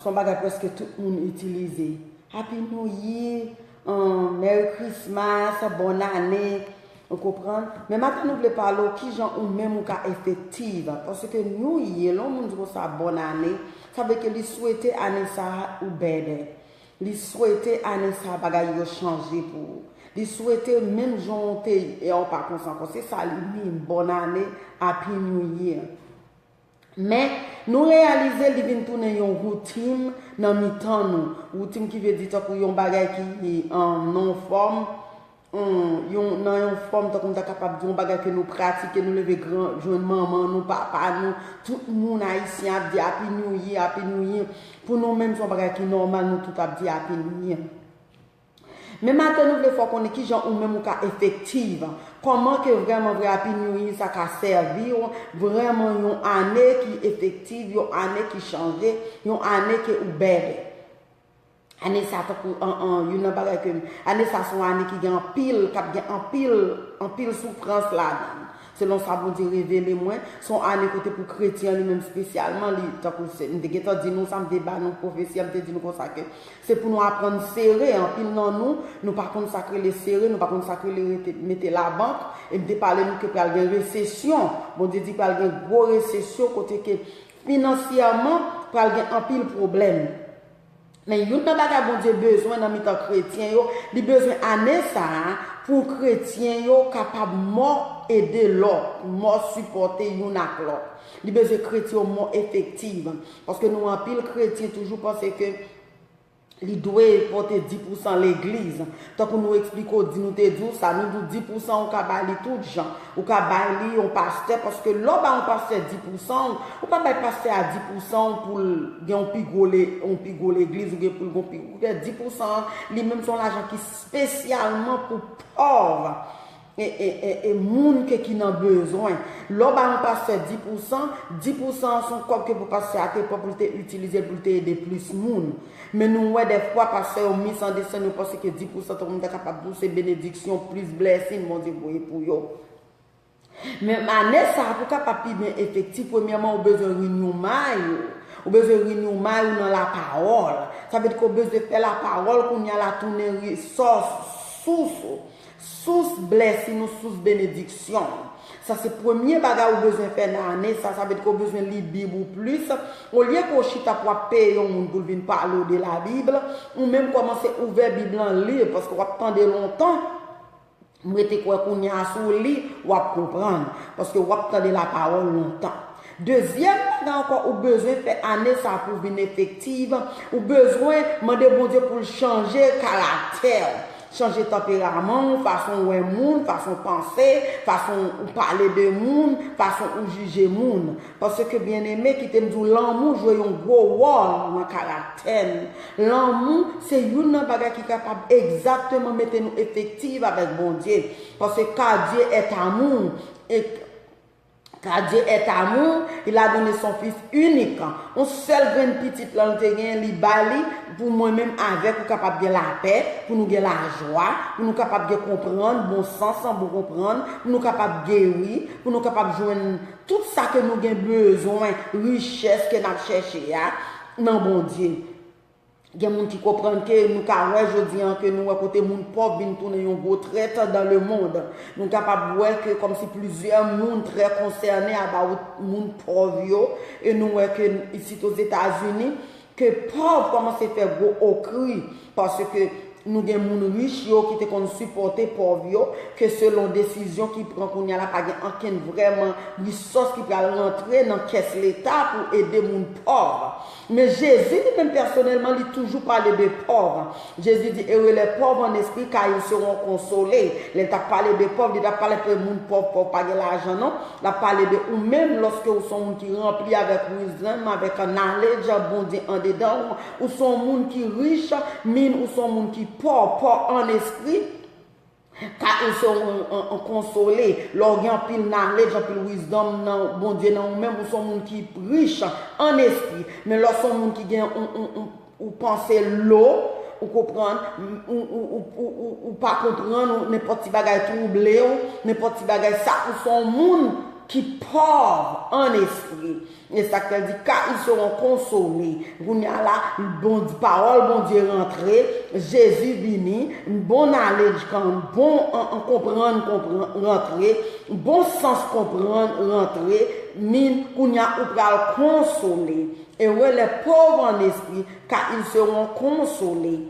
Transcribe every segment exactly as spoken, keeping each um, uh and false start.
Se yon bagay prèske tout moun itilize. Happy New Year, um, Merry Christmas, Bòn Ane, ou konprann? Men maten nou vle pale w kijan ou menm ou ka efektiv. Paske New Year, lè yon moun di konsa Bòn Ane, sa vle ke li swete ane sa a ou better. Li swete ane sa a bagay yo chanje pou ou. Li swete menm jan w te ye a w pa konsa ankò. Se sa li mean, Bòn Ane, Happy New Year. Men, nou reyalize li vin tounen yon woutin nan mitan nou. Woutin ki vle di tankou yon bagay ki, um, nan yon fòm, um, yon, nan yon fòm tankou m ta kapab di yon bagay ke nou pratike, nou leve gran, jwenn manman nou, papa nou, tout moun ayisyen ap di Happy New Year, Happy New Year. Pou nou menm, se yon bagay ki nòmal, nou tout ap di Happy New Year. Men maten nou vle fè w konnen kijan ou menm ou ka efektiv. Kòman ke vrèman vre Happy New Year sa ka sèvi w vrèman yon ane ki efektiv, yon ane ki chanje, yon ane ke ou better. Ane sa tankou an, an, youn nan bagay ke ane sa se yon ane ki gen anpil, k ap gen anpil, anpil soufrans ladan l. Selon sa Bondye revele mwen, se yon ane kote pou kretyen an li menm espesyalman, li, tankou se, m te gentan di nou sa, m te ba nou pwofesi an, m te di nou konsa ke se pou nou aprann sere. Anpil nan nou, nou pa konn sa k rele sere, nou pa konn sa k rele rete, mete labank. E m te pale nou ke pral gen resesyon. Bondye di pral gen gwo resesyon kote ke finansyèman pral gen anpil pwoblèm. Men youn nan bagay Bondye bezwen nan mitan kretyen yo, li bezwen ane sa a pou kretyen yo kapab mò ede lòt, mò sipòte youn ak lòt. Li bezwen kretyen yo mò efektiv. Paske nou anpil kretyen toujou panse ke li dwe pote dis pousan legliz. Tankou nou eksplike w, di nou te di w sa, nou di w dis pousan ou ka bay li tout jan. Ou ka bay li yon pastè, paske lè w bay yon pastè dis pousan w, ou pa bay pastè a dis pousan w pou l gen yon pi gwo le-, yon pi gwo legliz, ou gen pou l gen yon pi gwo. Dis pousan an, li menm se yon lajan ki espesyalman pou pòv. E, e, e, e moun ke ki nan bezwen. Lè w bay yon pastè dis pousan, dis pousan an se yon kòb ke pou pastè a te pran pou l te itilize l pou l te ede plis moun. Men nou wè dèfwa pastè yo misandesten, yo panse ke dis pousan tankou m ta kapab di w se benediksyon, plis blessing Bondye voye pou yo. Men ane sa a pou kapab pi byen efektif, premyèman ou bezwen renew mind ou. Ou bezwen renew mind ou nan lapawòl. Sa vle di ke w bezwen fè lapawòl kounye a la tounen resòs, sous ou. Sous blessing ou, sous benediksyon. Sa se premye bagay ou bezwen fè nan ane sa, sa vle di ke w bezwen li Bib ou plis. Olye ke w chita pou w ap peye yon moun pou l vin pale w de Labib, ou menm kòmanse ouvè Bib lan li, paske w ap tande lontan. M rete kwè kounye a si w li, w ap konprann, paske w ap tande lapawòl lontan. Dezyèm bagay ankò ou bezwen fè ane sa pou vin efektiv, ou bezwen mande Bondye pou l chanje karaktè w, chanje tanperaman w, fason w wè moun, fason w panse, fason ou pale de moun, fason ou jije moun. Paske, byeneme, kite m di w, lanmou jwe yon gwo wòl nan karaktè n. Lanmou se youn nan bagay ki kapab egzakteman mete nou efektiv avèk Bondye. Paske car Dieu est amour, e car Dieu est amour, il a donné son Fils unique. Yon sèl grenn pitit lan l te genyen, li bay li pou mwen menm avèk ou kapab gen lapè, pou nou gen lajwa, pou nou kapab gen konprann, bon sans, bon konprann, pou nou kapab geri, pou nou kapab jwenn tout sa ke nou gen bezwen, richès ke n ap chèche a, nan Bondye. Gen moun ki konprann ke nou ka wè jodi an ke nou wè kote moun pòv vin tounen yon gwo trèt dans le monde. Nou kapab wè ke kòmsi plizyè moun trè konsène about moun pòv yo, e nou wè ke isit Ozetazini, ke pòv kòmanse fè gwo okri, paske nou gen moun rich yo ki te konn sipòte pòv yo, ke selon desizyon ki pran kounye a la, pa gen ankenn vrèman risòs ki pral rantre nan kès leta pou ede moun pòv. Men Jezi li menm pèsonèlman, li toujou pale de pòv. Jezi di, heureux les pauvres en esprit, car ils seront consolés. Lè l t ap pale de pòv, li t ap pale de moun pòv, pòv pa gen lajan non. L ap pale de ou menm, lòske ou se yon moun ki ranpli avèk wisdom, avèk knowledge Bondye andedan ou, ou se yon moun ki rich, men ou se yon moun ki pò, pò an espri, ka ou se yon, yon, yon konsole. Lè w gen anpil knowledge, anpil wisdom nan Bondye nan ou menm, ou se yon moun ki rich an espri. Men lè w se yon moun ki gen yon, yon, yon, ou panse lo, ou konprann, ou, ou, ou, ou, ou, ou pa konprann, ou, nenpòt ti bagay twouble w, nenpòt ti bagay sa, ou se yon moun qui pauvres en esprit. E sa k fè l di, car ils seront consolés. Kounye a la, Bondye, pawòl Bondye rantre, Jezi vini, bon knowledge, kan bon an, an konprann, konprann rantre, bon sans konprann rantre, min kounye a ou pral konsole. Heureux les pauvres en esprit, car ils seront consolés.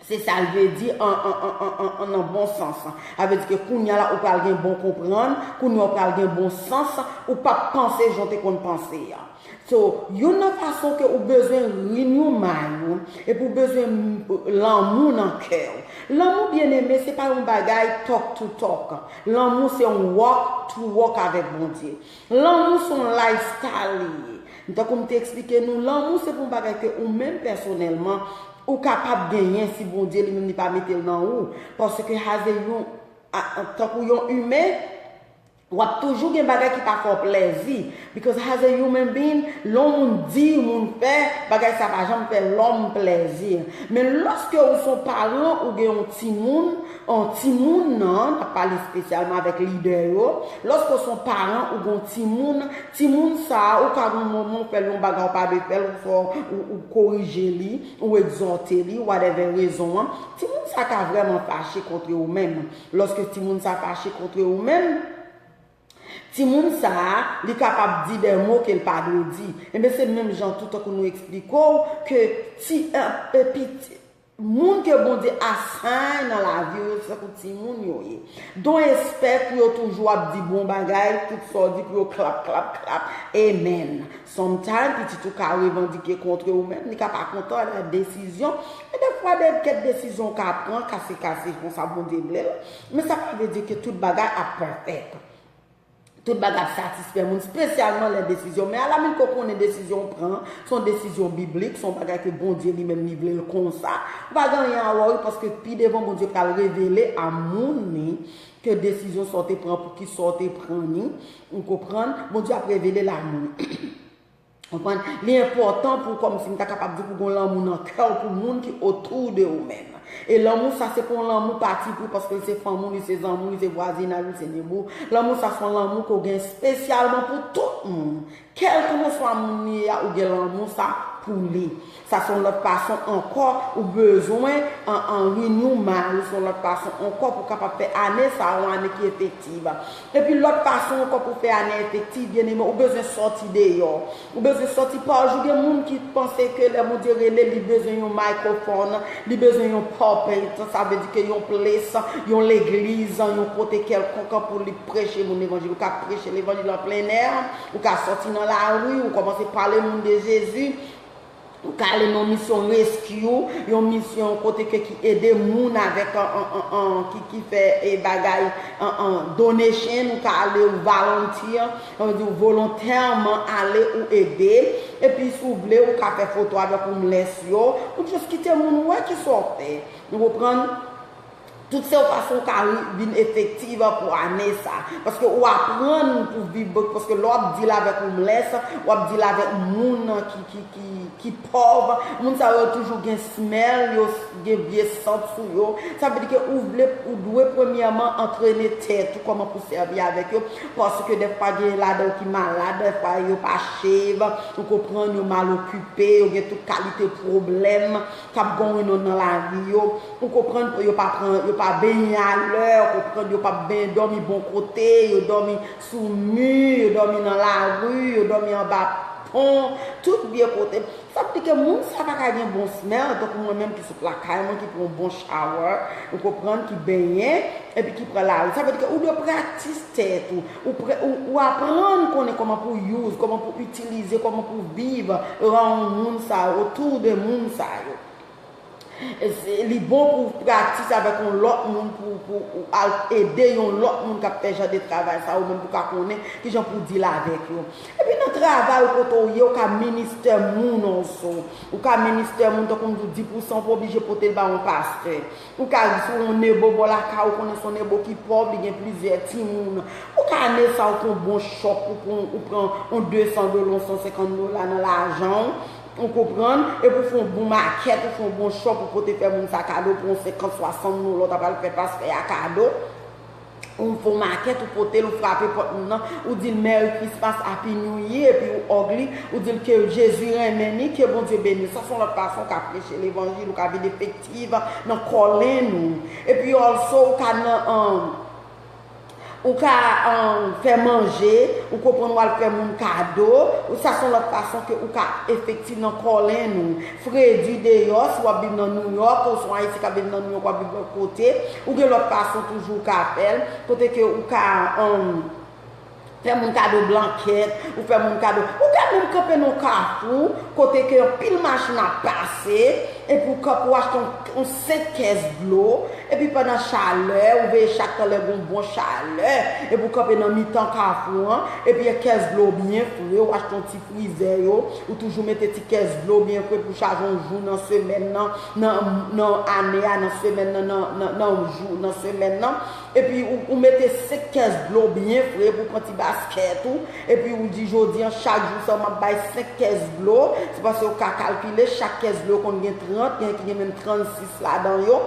Se sa l vle di an, an, an, an, an, an bon sans. Sa vle di ke kounye a la ou pral gen bon konprann, kounye a ou pral gen bon sans, ou p ap panse jan w te konn panse a. So, youn nan fason ke ou bezwen renew mind ou, epi ou bezwen lanmou nan kè w. Lanmou, byeneme, se pa yon bagay talk to talk. Lanmou se yon walk to walk avèk Bondye. Lanmou se yon lifestyle li ye. Tankou m te eksplike nou, lanmou se pou yon bagay ke ou menm pèsonèlman ou kapab genyen si Bondye li menm li pa mete l nan ou. Paske as a yon, a, a, tankou yon imen, w ap toujou gen bagay ki pa fè w plèzi. Because as a human being, lè yon moun di, moun fè, bagay sa pa janm fè lòm plèzi. Men lòske ou se yon paran, ou gen yon timoun, yon timoun nan, n ap pale espesyalman avèk lidè yo, lòske ou se yon paran, ou gen yon timoun, timoun sa a, ou ka gen yon moman ou fè l yon bagay ou pa dwe fè l, ou fè, ou, ou korije li, ou egzòte li, whatever rezon an, timoun sa ka vrèman fache kontre ou menm. Lòske timoun sa fache kontre ou menm, timoun sa a, li kapab di de mo ke l pa dwe di. Enben, se menm jan tou tankou nou eksplike w ke ti, e, e, piti, moun ke Bondye assign nan lavi w yo, se tankou timoun yo ye. Don't expect pou yo toujou ap di bon bagay, tout sa w di pou yo klap, klap, klap, amen. Sometimes, pitit ou ka revandike kontre ou menm, li ka pa kontan de desizyon. E defwa, de kèk desizyon ou ka pran, kase, kase, konsa Bondye vle l. Men sa pa vle di ke tout bagay ap pèfèk. Tout bagay ap satisfè moun, espesyalman lè desizyon. Men alamin ke w konnen desizyon w pran, se yon desizyon biblik, se yon bagay ke Bondye li menm li vle l konsa. Ou pa gen anyen a worry, paske pi devan Bondye pral revele a moun ni ke desizyon sa w te pran, poukisa w te pran ni. Ou konprann? Bondye ap revele l a moun. Konprann? Li enpòtan pou, kòmsi m ta kapab di, pou gon lanmou nan kè w pou moun ki otou de ou menm. E lanmou sa se pa yon lanmou patipri paske li se fanmi w, li se zanmi w, li se vwazinaj ou, li se nebo. Lanmou sa se yon lanmou ke w gen espesyalman pou tout moun. Kèlkanswa moun li ye a, ou gen lanmou sa pou li. Sa se yon lòt fason ankò ou bezwen an, an renew mind ou, se yon lòt fason ankò pou w kapab fè ane sa a yon ane ki efektiv. Epi lòt fason ankò pou fè ane efektiv, byeneme, ou bezwen sòti deyò. Ou bezwen sòti pa jou. Gen moun ki panse ke lè Bondye rele, li bezwen yon microphone, li bezwen yon pulpit, sa vle di ke yon ples, yon legliz, yon kote kèlkonk pou li preche moun levanjil. Ou ka preche levanjil an plen è, ou ka sòti nan lari, ou kòmanse pale moun de Jezi. Ou ka ale nan yon misyon rescue, yon misyon kote ke ki ede moun avèk an, an, an, an, ki, ki fè e bagay an, an, donation, ou ka ale ou volunteer, sa vle di ou volontèman ale ou ede. Epi si w vle, ou ka fè foto avèk homeless yo, ou just kite moun wè kisa w fè. Ou konprann? Tout se yon fason w ka ri-, vin efektiv pou ane sa. Paske w aprann pou viv, paske lè w ap deal avèk homeless, w ap deal avèk moun ki, ki, ki, ki pòv. Moun sa yo toujou gen smell, yo s-, gen vye sant sou yo. Sa vle di ke ou vle, ou dwe premyèman antrene tèt ou kòman pou sèvi avèk yo. Paske dèfwa gen ladan yo ki malad, dèfwa yo pa shave, ou konprann, yo mal okipe, yo gen tout kalite pwoblèm k ap going on nan lavi yo. Ou konprann, yo pa pran, yo pa benyen alè, ou konprann, yo pa benyen dòmi bon kote, yo dòmi sou mi, yo dòmi nan lari, yo dòmi anba pon, tout vye kote. Sa vle di ke moun sa pa ka gen bon smell, tankou mwen menm ki sot lakay mwen, ki pran yon bon shower, ou konprann, ki benyen, epi ki pran lari. Sa vle di ke ou dwe praktis tèt ou, ou, pre, ou, ou aprann konnen kòman pou use, kòman pou itilize, kòman pou viv around moun sa yo, otou de moun sa yo. E se, li bon pou w praktis avèk yon lòt moun, pou, pou ou al ede yon lòt moun k ap fè jan de travay sa, ou menm pou w ka konnen kijan pou w deal avèk yo. Epi nan travay ou kote w ye, ou ka ministè moun also. Ou ka ministè moun, tankou m di w, dis pousan ou pa oblije pote l ba yon pastè. Ou ka, si w yon nebo bò lakay ou, konnen se yon nebo ki pòv, li gen plizyè timoun. Ou ka ane sa, ou pran yon bon chòp, ou pran, ou pran yon de san dola, yon san senkant dola nan lajan w. Ou konprann? Epi w fè yon bon makèt, ou fè yon bon chòp, ou pote fè moun sa kado pou yon senkant, swasant dola, ou ta pral fè pastè a kado. Ou fè yon makèt, ou pote l, ou frape pòt moun nan, ou di l Merry Christmas, Happy New Year, epi ou òg li, ou di l ke Jezi renmen li, ke Bondye beni l. Sa se yon lòt fason ou ka preche levanjil, ou ka vin efektiv nan calling ou. Epi also, ou ka nan, um, ou ka, um, fè manje, ou konprann, ou al fè moun kado, ou sa se yon lòt fason ke ou ka efektiv nan calling ou. Fredi deyò, si w ap viv nan New York, ou se yon Ayisyen k ap viv nan New York, w ap viv lòt kote, ou gen lòt fason toujou ou ka fè l, kote ke ou ka, um, fè moun kado blankèt, ou fè moun kado. Ou ka menm kanpe nan yon kafou, kote ke anpil machin ap pase, epi ou kanpe, ou achte yon, yon senk kès dlo, epi pandan chalè, ou veye chak tan lè gen yon bon chalè, epi ou kanpe nan mitan kafou an, epi kès dlo byen fre, ou achte yon ti frizè yo, ou toujou mete ti kès dlo byen fre pou chaje yon jou nan semèn nan, nan, nan ane a, nan semèn nan, nan, nan, nan jou, nan semèn nan. Epi ou, ou mete senk kès dlo byen fre pou pran ti baskèt ou. Epi ou di, "Jodi an, chak jou sa, m ap bay senk kès dlo." Se paske ou ka kalkile, chak kès dlo konn gen trant, gen ki gen menm trannsis ladan yo.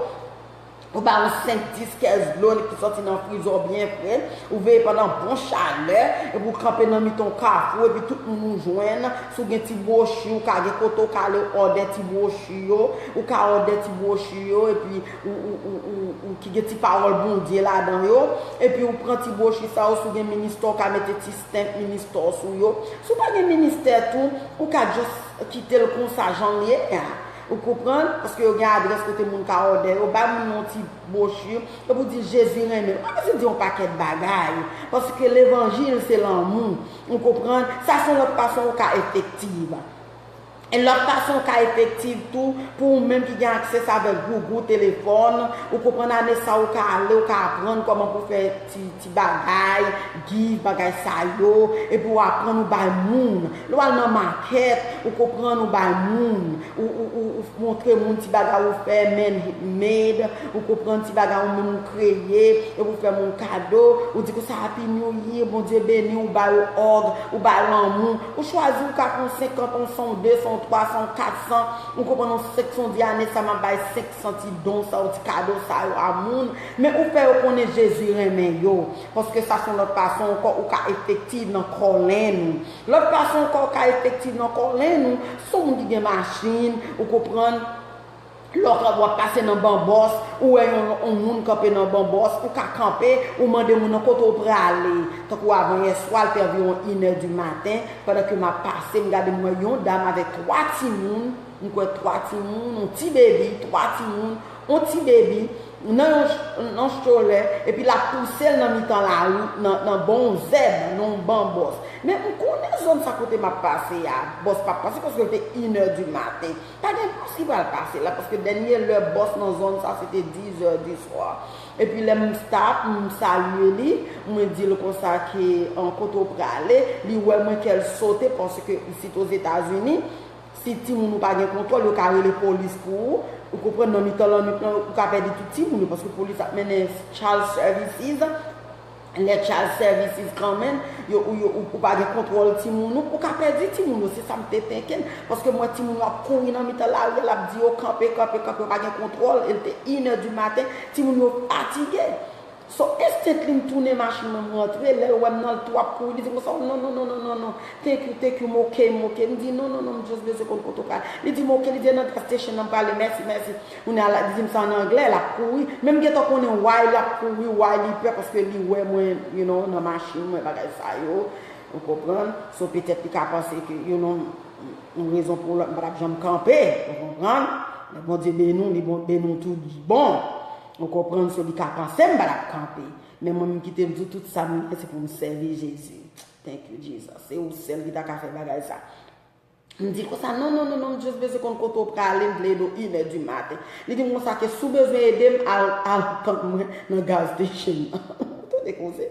Ou bay yon senk, dis kès dlo ki soti nan frizè byen fre. Ou veye pandan bon chalè. Epi ou kanpe nan mitan kafou, epi tout moun ou jwenn. Si w gen ti bwochi, ou ka gen kote ou ka ale òdè ti bwochi yo. Ou ka òdè ti bwochi yo, epi ou, ou, ou, ou, ou ki gen ti pawòl Bondye ladan yo, epi ou pran ti bwochi sa yo, si w gen ministè, ou ka mete ti stamp ministè sou yo. Si w pa gen ministè tou, ou ka just kite l konsa jan l ye a. Ou konprann? Paske yo gen adrès kote moun ka òdè yo. Bay moun nan yon ti bwochi, epi ou di Jezi renmen l. Ou pa bezwen di yon pakèt bagay, paske levanjil se lanmou. Ou konprann? Sa se yon lòt fason ou ka efektiv. E lòt fason ou ka efektiv tou, pou ou menm ki gen aksès avèk Google, telefòn, ou konprann, ane sa ou ka ale, ou ka aprann kòman pou fè ti, ti bagay, give, bagay sa yo, epi ou aprann ou bay moun. Lè w al nan makèt, ou konprann ou bay moun, ou, ou, ou, ou montre moun ti bagay ou fè, man made, ou konprann ti bagay ou menm ou kreye, epi ou fè moun kado, ou di konsa Happy New Year, Bondye beni, ou ba yo òg, ou ba yo lanmou, ou chwazi ou ka pran senkant, yon san, yon de san, yon twa san, yon kat san, ou konprann yon senk san, ou di ane sa m ap bay senk san ti don sa, yon ti kado sa yo a moun, men ou fè yo konnen Jezi renmen yo, paske sa se yon lòt fason ankò ou ka efektiv nan calling ou. Lòt fason ankò ou ka efektiv nan calling ou, se yon moun ki gen machin, ou konprann, lè w ap pase nan banbòs, ou wè yon, yon moun kanpe nan banbòs, ou ka kanpe, ou mande moun nan kote w prale. Tankou avanyèswa, l te anviwon inè di maten, pandan ke m ap pase, m gade m wè yon dam avèk twa timoun, m kwè twa timoun, yon ti bebi, twa timoun, yon ti bebi, nan yon ch-, nan chole, epi l ap pouse l nan mitan lari, nan, nan bon zèb, nan yon banbòs. Men m konnen zòn sa kote m ap pase a, bòs p ap pase paske l te inè di maten. Pa gen bòs ki pral pase la, paske dènye lè bòs nan zòn sa, se te dizè di swa. Epi lè m stop, m salye li, mwen di l konsa ke, an, kote w prale, li wè mwen kè l sote, paske isit Ozetazini, si timoun ou pa gen kontwòl, yo ka rele polis pou ou. Ou konprann, nan mitan lannwit lan, ou ka pèdi tout timoun yo, paske polis ap mennen child services. Lè child services kanmenm, yo, ou, yo, ou, ou pa gen kontwòl timoun ou, ou ka pèdi timoun ou, se sa m te thinking. Paske m wè timoun yo ap kouri nan mitan lari a, l ap di yo kanpe, kanpe, kanpe, yo pa gen kontwòl, e l te inè di maten, timoun yo fatige. So, instantly, m tounen machin mwen, m rantre, lè l wè m nan, l tou ap kouri, li di konsa, "Oh, non, non, non, non, non, non, thank you, thank you, m ok, m ok." M di, "Non, non, non, m just bezwen konn kote w prale." Li di m, "Ok," li di, "E nan gas station nan m prale, mèsi, mèsi." Kounye a, li di m sa an anglè, l ap kouri. Men m gentan konnen why l ap kouri, why li pè, paske li wè mwen, you know, nan machin mwen, bagay sa yo. Ou konprann? So, petèt li ka panse ke, you know, yon rezon pou lòt, m pa t ap janm kanpe. Ou konprann? Lè Bondye beni w, li bon, beni w tout bon. Ou konprann? So, li ka panse m pa t ap kanpe. Men mwen, m kite m di w tout sa m gen, se pou m sèvi Jezi. Thank you, Jesus. Se ou sèl ki ta ka fè bagay sa. M di konsa, "Non, non, non, non, m just bezwen konn kote w prale, m vle ede w inè di maten." Li di m konsa ke si w bezwen ede m, al, al tann mwen nan gas station nan. Ou tande koze?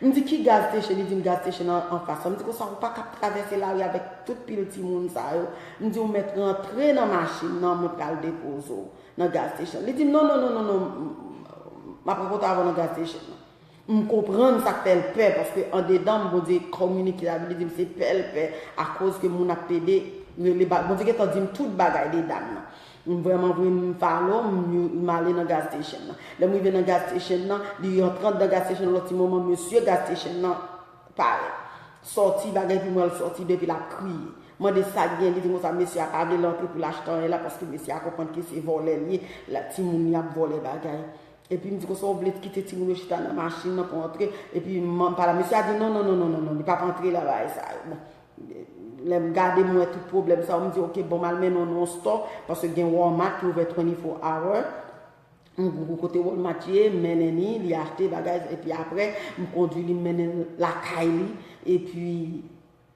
M di, "Ki gas station?" Li di m, "Gas station an anfas lan." M di konsa, "Ou pa ka ap travèse lari avèk tout pil timoun sa yo." M di, "Ou mèt rantre nan machin nan, mwen pral depoze w nan gas station." Li di m, "Non, non, non, non, non, m, m, m ap rankontre avè w nan gas station nan." M konprann sa k fè l pè, paske andedan m, Bondye kominike avè li, li di m se pè l pè, akoz ke moun ap pede rele ba-, Bondye gentan di m tout bagay de dam nan. M vrèman vre, m follow, m, m ale nan gas station nan. Lè m rive nan gas station nan, li rantre anndan gas station nan, lòt ti moman, mesye gas station nan parèt. Sòti, bagay, epi m wè l sòti depi l ap kriye. Mande sa k gen, li di konsa, mesye a pa vle l antre pou l achte anyen la, paske mesye a konprann ke se vòlè l ye, la, timoun li ap vòlè bagay. Epi m di konsa, ou vle kite timoun yo chita nan machin nan pou antre, epi m pale a mesye a di non, non, non, non, non, non, li p ap antre la, bagay sa yo. Bon, lè m gade, m wè tout pwoblèm sa yo, m di, oke, bon, m al mennen w nan yon store, paske gen Walmart ki ouvè twenty-four hour. M gou kote Walmart ye, m mennen li, li achte bagay, epi apre, m kondwi li, m mennen l lakay li, epi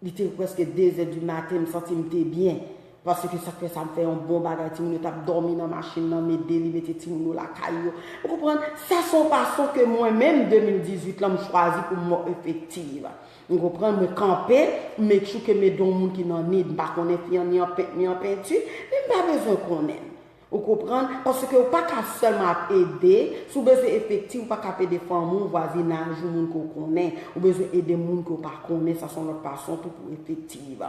li te prèske de zè di maten, m santi m te byen. Paske sa k fè sa, m fè yon bon bagay. Timoun yo t ap dòmi nan machin nan, m ede li mete timoun yo lakay yo. Ou konprann? Sa se yon fason ke mwen menm, de mil dizuit lan, m chwazi pou m more effective. Ou konprann? Mwen kanpe, m make sure ke m ede yon moun ki nan need. M pa konnen fi an ni an pent, ni an penti, men m pa bezwen konnen l. Ou konprann? Paske ou pa ka sèlman ap ede, si w bezwen efektif, ou pa ka ap ede fanmi w, vwazinaj ou, moun ke w konnen. Ou bezwen ede moun ke w pa konnen, sa se yon lòt fason tou pou efektif.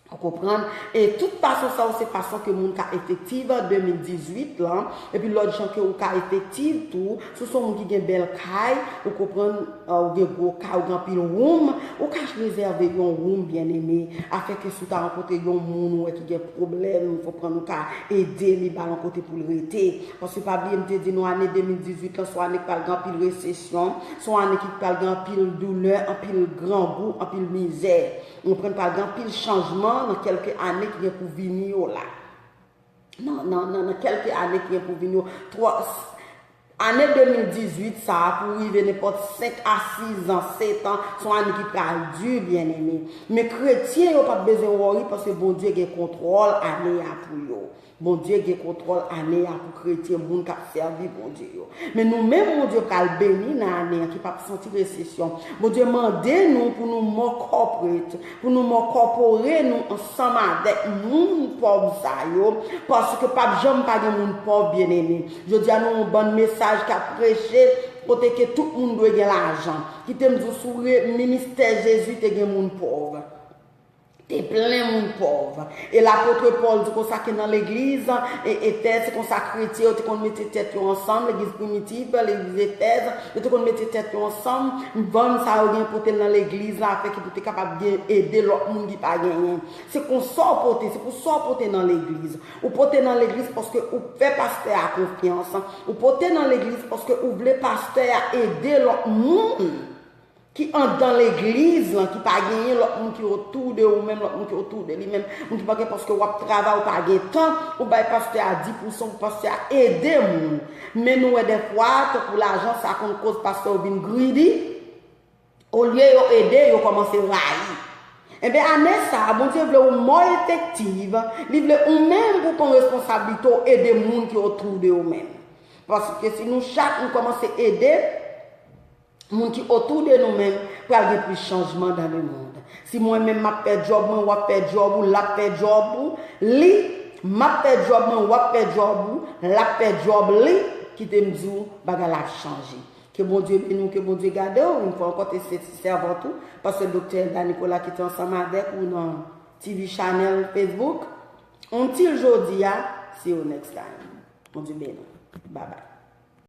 Ou konprann? E tout fason sa yo se fason ke moun ka efektif de mil dizuit lan, epi lòt jan ke ou ka efektif tou, si w se yon moun ki gen bèl kay, ou konprann, ou gen gwo kay, ou gen anpil woum, ou ka rezève yon woum, byeneme, afin ke si w ta rankontre yon moun ou wè ki gen pwoblèm, ou konprann, ou ka ede li, ba l yon kote pou l rete. Paske pa bliye m te di nou ane de mil dizuit lan se yon ane ki pral gen anpil resesyon, se yon ane ki pral gen anpil doulè, anpil grangou, anpil mizè. Ou konprann, pral gen anpil chanjman nan kèlke ane ki gen pou vini yo la. Nan, nan, nan, nan kèlke ane ki gen pou vini yo. Twa, ane de mil dizuit sa a, pou rive nenpòt senk a sis an, sèt an, se yon ane ki pral di, byeneme. Men kretyen yo p ap bezwen worry paske Bondye gen kontwòl ane a pou yo. Bondye gen kontwòl ane a pou kretyen, moun k ap sèvi Bondye yo. Men nou menm, Bondye pral beni nan ane an ki p ap santi resesyon. Bondye mande nou pou nou more corporate, pou nou more corporate nou ansanm avèk moun pòv sa yo, paske p ap janm pa gen moun pòv, byeneme. Jodi a, nou yon bann mesaj k ap preche, kote ke tout moun dwe gen lajan. Kite m di w, sou re-, ministè Jezi te gen moun pòv. Te plen moun pòv. E lapot Pòl di konsa ke nan legliz, e, Efèz, se konsa kretyen yo te konn mete tèt yo ansanm, legliz primitif, legliz Efèz, yo te konn mete tèt yo ansanm, vann sa yo gen pote l nan legliz la, afin ke pou te kapab gen, ede lòt moun ki pa genyen. Se konsa w pote, se pou sa w pote nan legliz. Ou pote nan legliz paske ou fè pastè a konfyans. Ou pote nan legliz paske ou vle pastè a ede lòt moun ki anndan legliz lan, ki pa genyen, lòt moun ki otou de ou menm, lòt moun ki otou de li menm, moun ki pa gen, paske w ap travay, ou pa gen tan, ou bay pastè a dis pousan pou pastè a ede moun. Men nou wè dèfwa, tankou lajan, sa konn koz pastè yo vin greedy. Olye yo ede, yo kòmanse rayi. Enben, ane sa a, Bondye vle ou more effective, li vle ou menm pou pran responsablite w, ede moun ki otou de ou menm. Paske si nou chak nou kòmanse ede, moun ki otou de nou menm, pral gen plis chanjman dans le monde. Si mwen menm m ap fè djòb mwen, w ap fè djòb ou, l ap fè djòb ou, li, m ap fè djòb mwen, w ap fè djòb ou, l ap fè djòb li, kite m di w, bagay la ap chanje. Ke Bondye beni w, ke Bondye gade w, yon fwa ankò, te se ti sèvant ou, pastè Doktè Elda Nicolas ki te ansanm avèk ou nan T V Channel Facebook. Until jodi a, see you next time. Bondye beni w. Bye bye.